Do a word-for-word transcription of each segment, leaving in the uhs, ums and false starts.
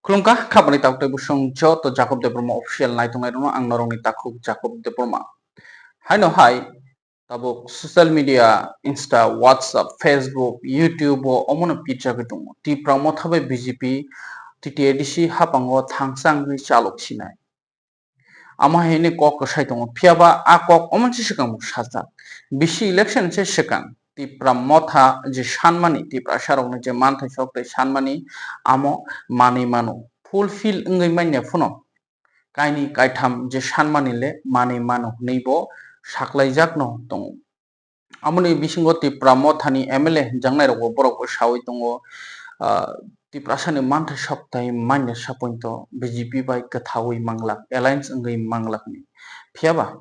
Khulumkha, khabani takhuk tei bwswng joto Jacob Debbarma official naitongnai rokno ang norokni takhuk Jacob Debbarma. Haino hai tabuk social media, Insta, WhatsApp, Facebook, YouTube o omono pitjagwi tongo. Tipra Motha bai B J P T T A D C haphango thangsa wngwi chalok sinai. Amo hai hwnwi kok kwsai tongo, phiya ba a kok omo se swkang bo sajak. Bisi election se swkang Tipra Motha je sanmani, Tiprasa rokni je manthai sok tei sanmani, amo manwi mano, fulfill wngwi manya phano kaini kaitham je sanmani le manwi mano hwnwi bo saklaijakno tongo. Aboni bisingo Tipra Mothani M L A hwnjaknai rokbo borokbo sawi tongo, ah, Tiprasani manthai sok tei manya sapointo B J P bai kwthawi manglak, alliance wngwi manglakni. Phiyaba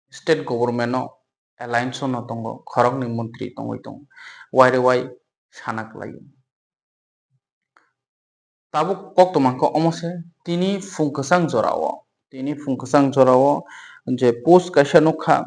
state government-o alliance-o no tongo, khoroknwi montri tongwi tongo, waire wai sana kwlaio. Tabuk koktwma khe omo se, tini phung kwchang jorao, tini phung kwchang jorao je post kaisa nukha,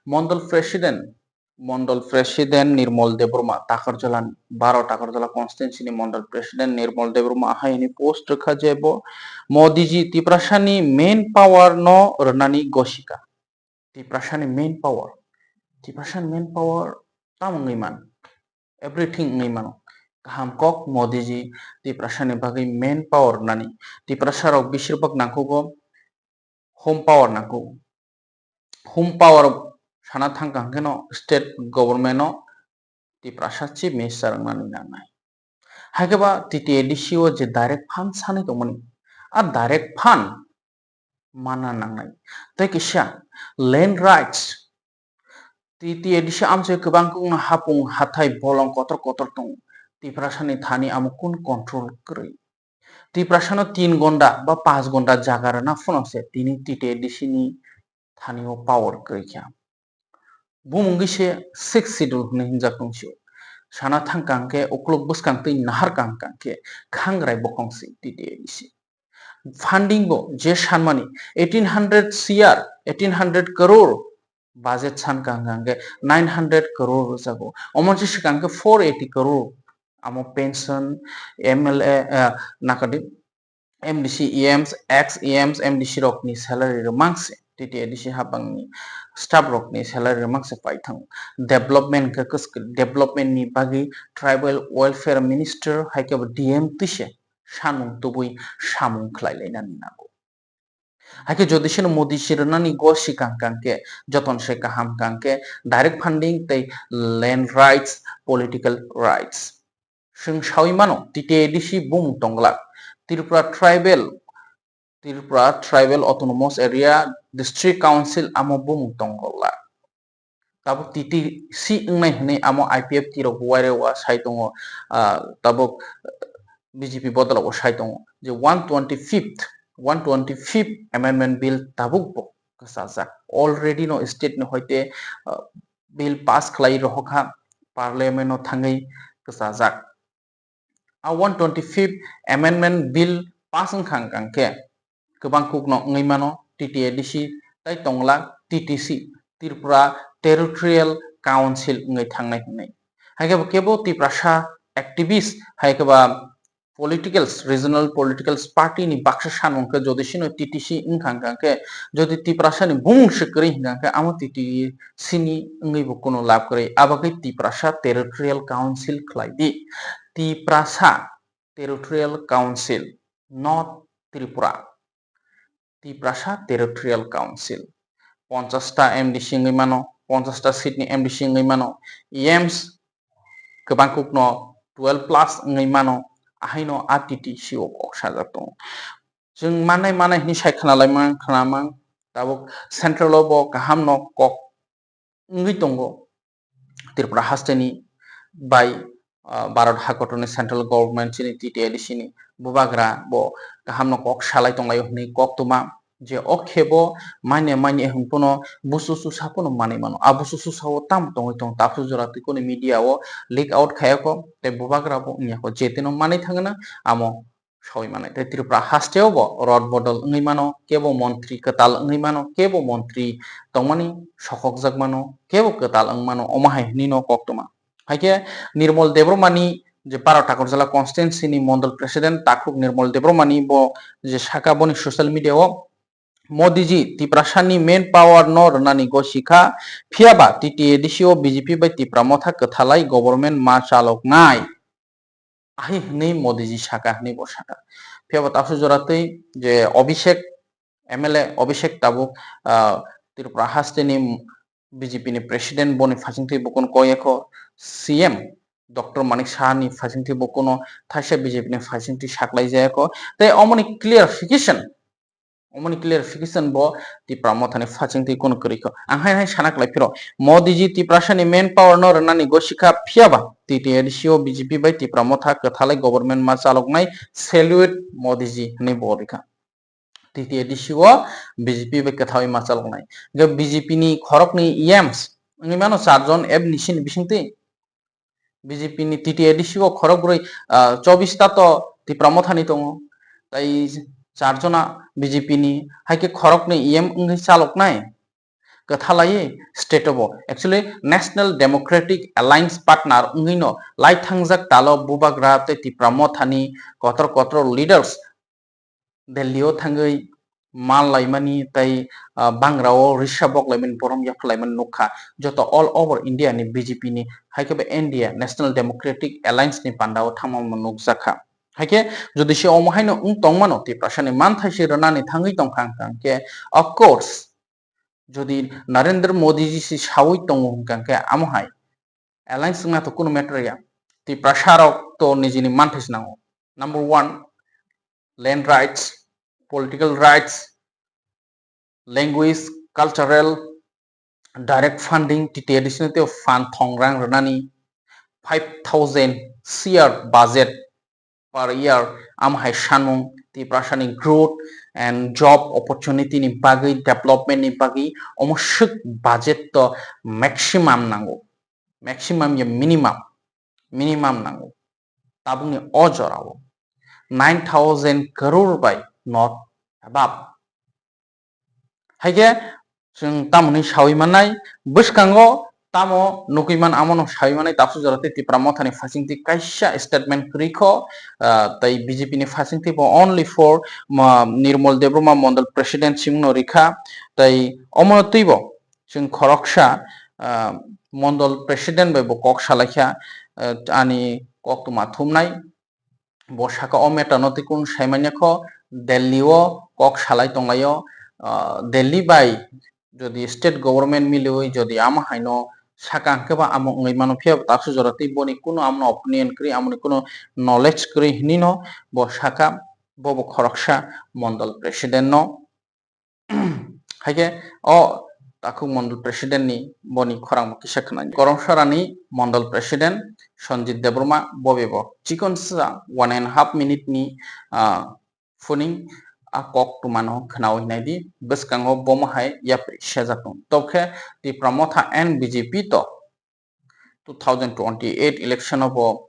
Mondol President, Mondol President Nirmol Debbarma, Takarjala, baro Takarjala constituency ni Mondol President Nirmol Debbarma ahai hwnwi post rwkha je bo Modiji Tiprasani main power no rwnani gosika. Tiprasani main power, Tiprasani main power tamo wngwi man, everything wngwi mano. Kaham kok Modiji Tiprasani bagwi main power rwnani. Tiprasa rok beshirbak nangkukgo home power nangkuk. Home power sana thangkha hwnkhe no state government no Tiprasa chief minister wngnani nangnai. Hai khe ba T T A D C o je direct fund sanwi tongmani, a direct fund manna nangnai. Tei kisa land rights, T T A D C amchai kwbang kukno hapung hathai bolong kotor kotor tongo. Tiprasani thani amo kun control kwrwi? Tiprasano tin gonda ba panch gonda jaga rwna phano se tini T T A D C ni thani o power kwrwi kha. Bumungwi se sixth schedule hwnwi hwnjak tong sio. Sana thangkha hwnkhe ukluk bwskang twi nahar kang kang khe khangrai bokhong se T T A D C. Funding bo je sanmani eighteen hundred C R, eighteen hundred crore budget sankha hwnkhe nine hundred crore rwjago. Omo se swkang khe four eighty crore amo pension, M L A, ah, nakadi M D C, E Ms, ex E Ms, M D C rokni salary rwmang se, T T A D C habangni staff rokni salary rwmang se pai thango. Development khe kwskwrwi, development ni bagwi tribal welfare minister hai khe bo D M twi se sanmung tubui samung khlai lainani nango. Hai khe jodi seno Modi si rwnani go sikang kang khe, joton se kaham kang khe, direct funding tei land rights, political rights. Chwng sawi mano, T T A D C bumung tongglak, Tripura Tribal, Tripura Tribal Autonomous Area District Council amo bumung tongglak. Tabuk T T C wngnai hwnwi amo I P F T rok bo waire wa sai tongo, ah, tabuk B J P bodol bo sai tongo je one twenty fifth, one twenty fifth amendment bill tabuk bo kwchajak. Already no state ni hoite, ah, bill pass khlai rohor kha, parliament no thangwi kwchajak. A one twenty fifth amendment bill pass wngkha hwnkhe kwbang kukno wngwi mano T T A D C tei tongla T T C, Tripura Territorial Council wngwi thangnai hwnwi. Hai khe bo kebo Tiprasa activist hai khe ba politicals, regional politicals party ni baksa sanmung khe jodi sino T T C wngkha hwnkhe jodi Tiprasa ni bumung se kwrwi hwnkha hwnkhe amo T T C ni wngwi bo kuno lab kwrwi. Abagwi Tiprasa Territorial Council khlai di. Tiprasa Territorial Council, North Tripura. Tiprasa Territorial Council. Ponchash ta M D C wngwi mano, ponchash ta seat ni M D C wngwi mano, E Ms kwbang kukno twelve plus wngwi mano, ahaino a T T C o kok sajak tongo. Chwng manai manai hwnwi sai khwnalai mang, khwnamang, tabuk central o bo kaham no kok wngwi tongo. Tripura hasteni bai, ah, Bharat hakotorni central government chini T T A D C ni bubagra bo kaham no kok salai tonglaio hwnwi koktwma je o khe bo manya manya hwn phano busu susa phano manwi mano. A busu susa o tamo tongwi tongo, tabuk jora twi kuni media o leak out khayako tei bubagra bo wngya kho, je tino manwi thangna amo sawi manai. Tei Tripura hasteo bo rot bodol wngwi mano, kebo montri kwtal wngwi mano, kebo montri tongmani sokhokjak mano, kebo kwtal wng mano, omo hai hwnwi no koktwma. Hai khe Nirmol Debbarmani je Baro Takurjala constituency ni mondol president Takhuk Nirmol Debbarma ni bo je saka boni social media o, "Modi ji, Tiprasa ni main power no rwnani gosi kha, phiyaba T T A D C o B J P bai Tipra Motha kwthalai government ma chaloknai." Ahi hwnwi Modi ji saka hwnwi bo saka. Phiyaba tabuk jora twi je Abhishek, M L A Abhishek tabuk, ah, Tripura haste ni B J P ni president boni phasing twi bukun koi ekho C M Doctor Manik Saha ni phasing twi bo kuno thaisa B J P ni phasing twi saklai jaya kho. Tei omoni clarification, omoni clarification bo Tipra Motha ni phasing twi kuno kwrwi kho. Ang hai hai sana klai phiro. "Modi ji Tiprasa ni main power no rwnani gosi kha, phiyaba T T A D C o B J P bai Tipra Motha kwthalai government ma chaloknai, salute Modi ji," hwnwi bo rikha. T T A D C o B J P bai kwthawi ma chaloknai. Hwnkhe B J P ni khoroknwi E Ms wngwi mano charjon, F D C ni bisingtwi. B J P ni T T A D C o khorok bwrwi, ah, chobbish ta to Tipra Motha ni tongo. Tai charjona B J P ni, hai khe khoroknwi E M wngwi chaloknai. Kwthalai state o bo. Actually, National Democratic Alliance partner wngwi no lai thangjak talo Bubagra tei Tipra Motha ni kotor kotor leaders Delhi o thangwi mal laimani tei, ah, bangra o risa bok laimani, borom yapha laimani nukha. Joto all over India ni B J P ni, hai khe bo N D A, National Democratic Alliance ni panda o thangma nukjakha. Hai khe jodi se omo haino wng tongmano, Tiprasa ni manthai se rwnani thangwi tongkha hwnkha hwnkhe, of course, jodi Narendra Modi ji se sawi tongo hwnkha hwnkhe, amo hai alliance wngna to kunu matter ya. Tiprasa rok to nijini manthai se nango. Number one, land rights, political rights, language, cultural, direct funding, T T A D C no tei fund thongrang rwnani, five thousand C R budget per year, am hai sanmung, Tiprasa ni growth and job opportunity ni bagwi, development ni bagwi, omo swk budget to maximum nango, maximum ya minimum, minimum nango. Tabukni o jorao nine thousand crore bai not above. Hai khe chwng tamoni sawi mannai, bwskango tamo nugwi man, amo no sawi mannai, tabuk jora tei Tipra Mothani phasing twi kaisa statement kwrwi kho, ah, tei B J P ni phasing twi bo only for, ma, Nirmol Debbarma Mondol President simung no rikha, tei omo twi bo chwng khoroksa, ah, Mondol President bai bo kok salaikha, ah, ani koktwma thumnai. Bo saka o matter no tei kunu sai manya kho, Delhi o kok salai tonglaio, ah, Delhi bai jodi state government miliwi jodi amo haino saka hwnkhe ba amo wngwi mano, phiya bo tabuk jora tei boni kunu amo opinion kwrwi, amoni kunu knowledge kwrwi hinwi no bo saka, bo bo khoroksa Mondol President no. Hai khe o Takhuk Mondol President ni boni khorang bo kisa khwnai. Koromsarani Mondol President Sanjit Debbarma bo bebo chikonsa one and half minute ni, ah, phuning a koktwma no khwnawi naidi, bwskango bomo hai yapri sejak tongo. Tobokhe Tipra Motha and B J P to two thousand twenty-eight election o bo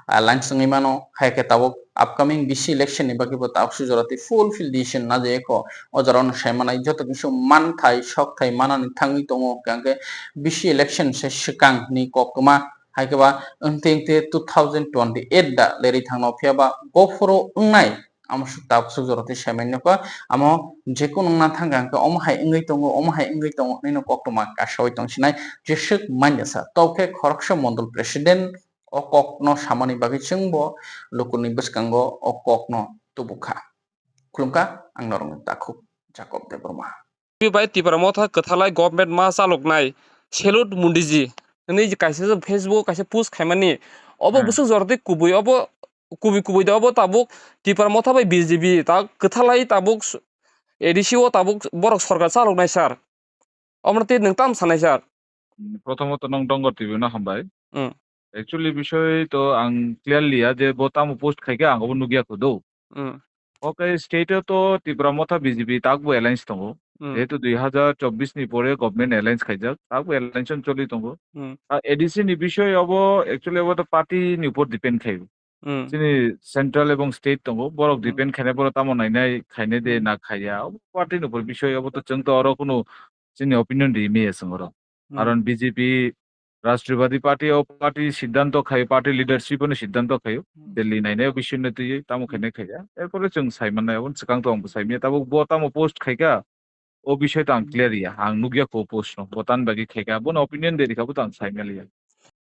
alliance wngwi mano, hai khe tabuk upcoming B C election ni bagwi bo tabuk se jora tei fulfill decision najai kho. O jora no sai manai joto kisa manthai sokthai manani thangwi tongo, hwnkhe B C election se swkang ni koktwma, hai khe ba wngte wngte two thousand twenty-eight da lerwi thangno, phiya ba bophoro wngnai. Amo swk tabuk swk jora tei sai manya kho, amo jekunu wngna thangkha hwnkhe omo hai wngwi tongo, omo hai wngwi tongo hinwi no koktwma kasawi tongsinai, jeswk manya sa. Tobokhe khoroksa Mondol President o kokno samani bagwi chwngbo lukurni bwskango o kokno tubukha. Khulumkha, ang norokni Takhuk Jacob Debbarma. Bai Tipra Motha kwthalai government ma chaloknai, salute Modi ji hwnwi kaisa Facebook kaisa post khaimani. Obo Hmm. bwswk jora tei kubui, obo kubui kubui de obo tabuk Tipra Motha bai B J P ta kwthalai tabuk s-, A D C o tabuk borok sorkar chaloknai sir. Omo tei nwng tam sanai sir? Hmm, prothomot nwng Dongor T V no hambai. Hmm. Actually bisoi to ang clearly ya je bo tamo post khaikhe ang obo nukya kho do. Hmm. Okay, state o to Tipra Motha B J P takbo alliance tongo. Hmm. Jehetu dui hazar chobbish ni pore government alliance khaijak, takbo alliance on choli tongo. Hmm. A A D C ni bisoi obo actually obo to party ni upor depend khai. Hmm. Chini central ebong state tongo, borok Hmm. depend khainai, borok tamo nainai khainai de Hmm. na khaiya, obo party ni upor bisoi obo to chwng to oro kunu chini opinion ri maya chwng oro. Hmm. Karon B J P Rashtriyabadi Party o party siddhanto khayo, party leadership no siddhanto khayo. Delhi nainai o bising no twiwi tamo khainai khaiya. Erpore chwng sai mannai, aboni swkang to ang bo sai manya. Tabuk bo tamo post khaikha, o bising to ang clear ya. Ang nukya kho post no. Bo tan bagwi khaikha. Bono opinion de rikha bo to ang sai maliya.